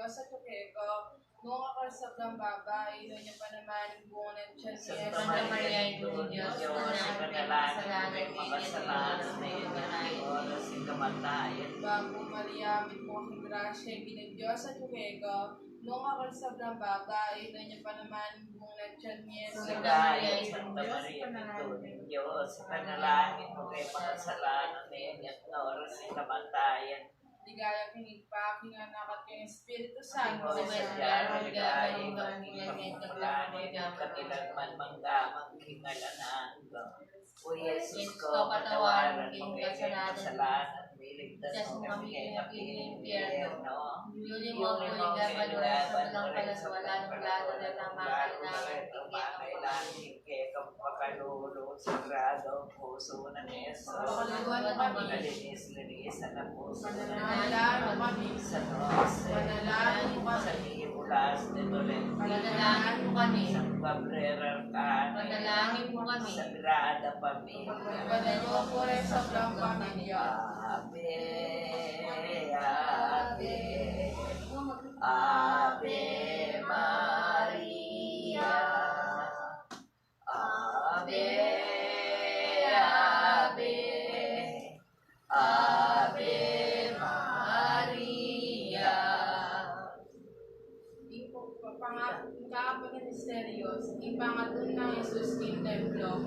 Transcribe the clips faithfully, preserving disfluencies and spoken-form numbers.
Dios atyu keka, nuan ka karing sablang babai, at nuan ya pa naman ing bunga ning tiyan mu, Jesus. Santa Maria, Indu ning Dios, ipanalangin mu kaming makasalanan, ngeni at king oras ning kamatayan. Bapu Maria, mitmu ka king grasya, ing Ginung Dios atyu keka, nuan ka karing sablang babai, at nuan ya pa naman ing bunga ning tiyan mu, Jesus. Ligaya king Santa Maria, Indu ning Dios, ipanalangin mu kaming makasalanan, ngeni at king oras ning kamatayan. Ligaya king Ibpa, king Anak, at king Espiritu Santo. Antimo sadya, ligaya king Ibpa, king Anak, king kapilan man, mangga man king alang angga. O Jesus ko, patawaran mu kaming kasalanan mi, iligtas mu kami king api ning impyerno. Iuli mu king ligaya king sablang palasawalan ing lahat ning pangailangan king kekang pakalulu, sagrado pusu nang Jesus. Pakaluluan mu kami. Kalinis-linisan nang pusu nang Manalangin mu kami. San Jose. Manalangin mu kami. San Nicolas de Tolentino. Manalangin mu kami. San Gabriel Arcangel. Manalangin mu kami. Sagrada Familia. Pagpapatawad mu ring sablang pamilya. Ave, Ave, Ave Maria. Ave, Ave, Ave Maria. Ing pang-, ing pangapat a misteryo, ing pangatun nang Jesus king templo.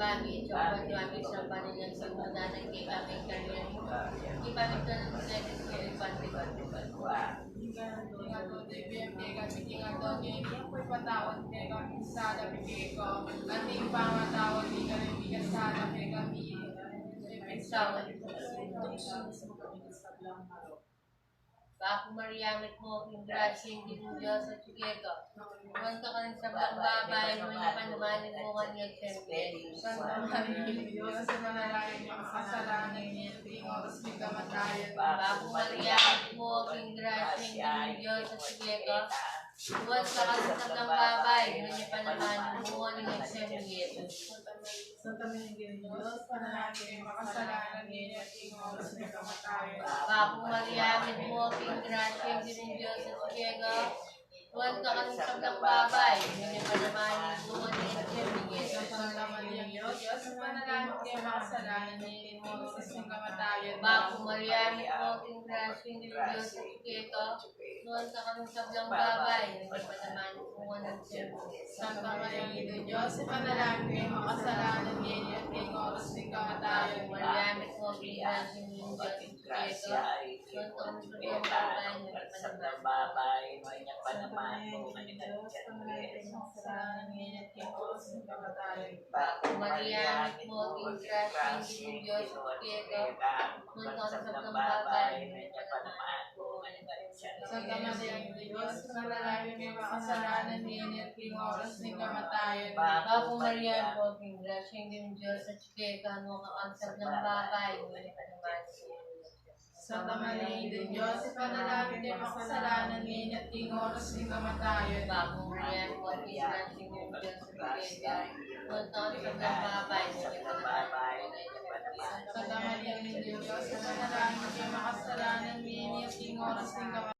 Bagi Jehovah, bagi sa Panginoon, sa panalangin kekami, kami. Ipamitan ng misteryo, ipamitan ng Ipatawad kekami ing sala mi keka, anti ing pangatawad mi karing mikasala kekami. Bapu Maria, mitmu ka king grasya, ing Ginung Dios atyu keka. Nuan ka karing sablang babai, at nuan ya pa naman ing bunga ning tiyan mu, Jesus. Santa Maria, Indu ning Dios, ipanalangin mu kaming makasalanan, ngeni at king oras ning kamatayan. Bapu Maria, mitmu ka king grasya, ing Ginung Dios atyu keka. Nuan ka karing sablang babai, at nuan ya pa naman ing bunga ning tiyan mu, Jesus. Santa Maria, Indu ning Dios, ipanalangin mu kaming makasalanan, ngeni at king oras ning kamatayan. Bapu Maria, mitmu ka king grasya, ing Ginung Dios atyu keka. Nuan ka karing sablang babai, at nuan ya pa naman ing bunga ning tiyan mu, Jesus. Santa Maria, Indu ning Dios, ipanalangin mu kaming makasalanan, ngeni at king oras ning kamatayan. Bapu Maria, mitmu ka king grasya, ing Ginung Dios atyu keka. Nuan ka karing sablang babai, at nuan ya pa naman ing bunga ning tiyan mu, Jesus. Santa Maria, Indu ning Dios, ipanalangin mu kaming makasalanan, ngeni at king oras ning kamatayan. Bapu Maria, mitmu ka king grasya, ing Ginung Dios atyu keka. Nuan ka karing sablang babai, at nuan ya pa naman ing bunga ning tiyan mu, Jesus. Bapu Maria, mitmu ka king grasya, ing Ginung Dios atyu keka. Nuan ka karing sablang babai, at nuan ya pa naman ing bunga ning tiyan mu, Jesus. Santa Maria, Indu ning Dios, ipanalangin mu kaming makasalanan, ngeni at king oras ning kamatayan. Bapu Maria, mitmu ka king grasya, ing Ginung Dios atyu keka. Nuan ka karing sablang babai, at nuan ya pa naman ing bunga ning tiyan mu, Jesus. Santa Maria, Indu ning Dios, ipanalangin mu kaming makasalanan, ngeni at king oras ning kamatayan. Bapu Maria, mitmu ka king grasya, ing Ginung Dios atyu keka. Nuan ka karing sablang babai, at nuan ya pa naman ing bunga ning tiyan mu, Jesus. Santa Maria, Indu ning Dios, ipanalangin mu kaming makasalanan, ngeni at king oras ning kamatayan.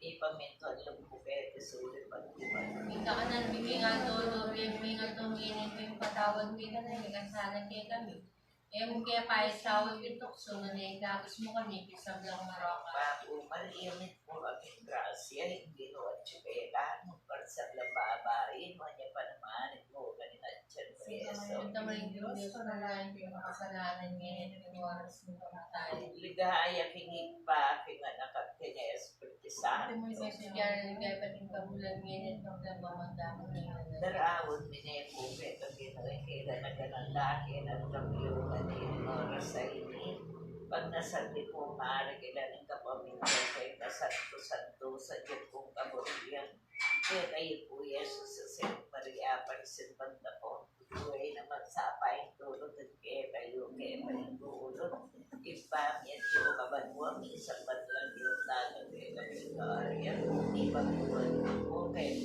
Ipamintuan lub mu keti sulip antiban. Ing kakanan mi king aldo-aldo ibie mu king aldo ngeni, at ipatawad mu kekami ing kasalanan mi kekami. E mu ke paisaul king tuksu, nune ikabus mu kami king sablang marok. Bapu Maria, mitmu ka king grasya, ing Ginu atyu keka. Nuan ka karing sablang babai, at nuan ya pa naman ing bunga ning tiyan mu, Jesus. Santa Maria, Indu ning Dios, ipanalangin mu kaming makasalanan, ngeni at king oras ning kamatayan. Ligaya king Ibpa, king Anak, at king Espiritu Santo. Antimo ing sadya na ligaya, pati ing kabulan, ngeni at kapilan man, mangga man king alang angga. Daraun mi ne pu keka, Ginu, ing kailangan da king laki at kapilan king oras a ini. Pagnasan mi pu, maragul ing kapamilya mi, kasanto-santo sa Dios pung kaburian. Kekayu pu, Jesus, a Santa Maria, parisimban da pu. Buhay naman sa paintulot kekayu, kekayu ing lulot. Ibpa mi atsu ka banua, misamban la ing lagyu mu, misamban la ing lagyu mu, misamban la ing lagyu mu, misamban la ing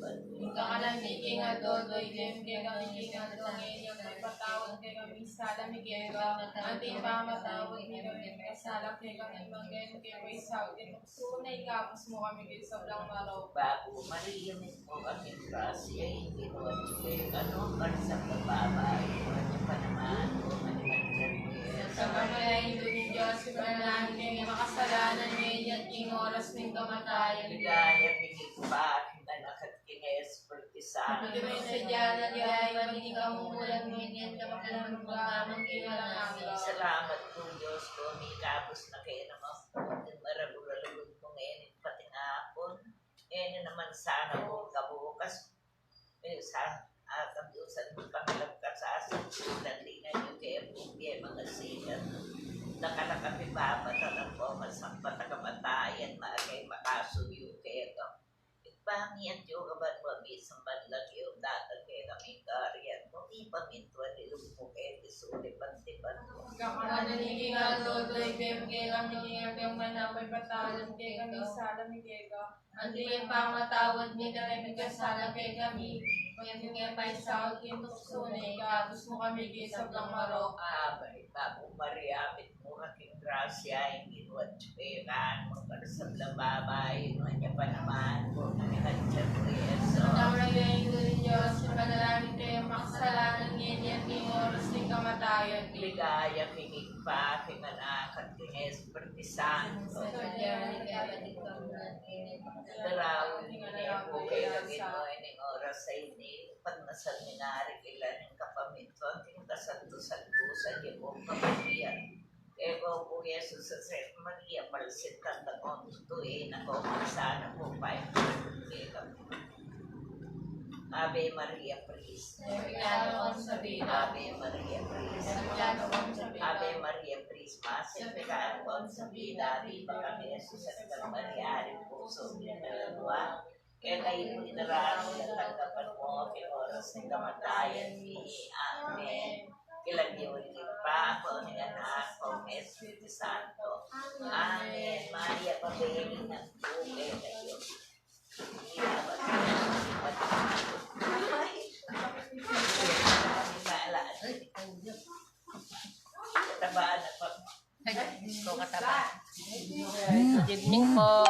lagyu mu. Ing kakanan mi king aldo-aldo ibie mu kekami king aldo ngeni, at ipatawad mu kekami ing Sala mi keka, anti ing pamamatawad mi kekami, sala kekami, mangga kami king paisaut king tuksu, nune ikabus mu kami king sablang marok. Bapu Maria, mitmu ka king grasya, ing Ginung Dios atyu keka, nuan ka karing sablang babai, nuan ya pa naman ing bunga ning atian mu, i Jesus. Santa Maria, Indu ning Dios, ipanalangin mu kaming makasalanan, ngeni at king oras ning kamatayan mi. Ligaya king Ibpa, king Anak, at king Espiritu Santo. Antimo ing sadya na ligaya, ibat ning kamumulan mu, ngeni at kapilan man, mangga man king alang angga. Salamat pu Dios ku, mikabus na kami king maragul a lugud mu ngeni pati ngapun. Ngeni naman sana pu kabukas, e, sa, a, kabukasan mu kami lang kasasakit, dati na yu kaya pu, e, mangasigan. Dakal a kapibabatan ku, masampat a kamatayan, makasuyu keka. Ibpa mi atyu ka banua, misamban la ing lagyu mu, datang kekami ing kayarian mu, mipamintuan ing lub mu keti sulip anti banua. Ing kakanan mi king aldo-aldo ibie mu kekami king aldo ngeni, at ipatawad mu kekami ing sala mi keka, anti ing pamamatawad mi karing mikasala kekami, e mu ke paisaul king tuksu, nune ikabus mu kami king sablang marok. Ave Maria, mitmu ka king grasya, ing Ginu atyu keka, nuan ka karing sablang babai, nuan ya pa naman ing bunga ning atian mu, i Jesus. Santa Maria, Indu ning Dios, ipanalangin mu kaming makasalanan, ngeni at king oras ning kamatayan mi. Ligaya king Ibpa, king Anak, at king Espiritu Santo. Santa Maria, Indu ning Dios, ipanalangin mu kaming makasalanan, ngeni at king oras ning kamatayan mi. Daraun yu ne pu kaya ing Ginu ning oras a ini, pagnasan mi na ring ilan ning kapamintuan king kasantu-santusan ning kayang kapamintuan. Keka pu Jesus, a Santa Maria, palsitan da kung tutu, e na kung sana pu paimpan kekami. Ave Maria, praise. Ave Maria, praise. Ave Maria, praise. Mas, pecado concebida, viva kami Jesus, Santa Maria, Ari puso mi, Keka yu pu itararu, tanggapan mu king oras ning kamatayan mi. Amen. King lagyu ning Ibpa, ning Anak, ning Espiritu Santo. Amen. Maria, mabibigyan ng buhay na yun. Taba na pa. Ay, Diyos ko, kataba. Good evening po.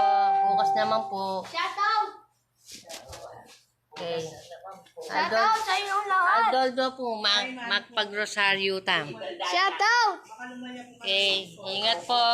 Bukas naman po. Shout out! Okay. Shout out sa inyong lahat! Aldo-aldo po, mag-, magpag-rosaryo tam. Shout out! Okay, ingat po.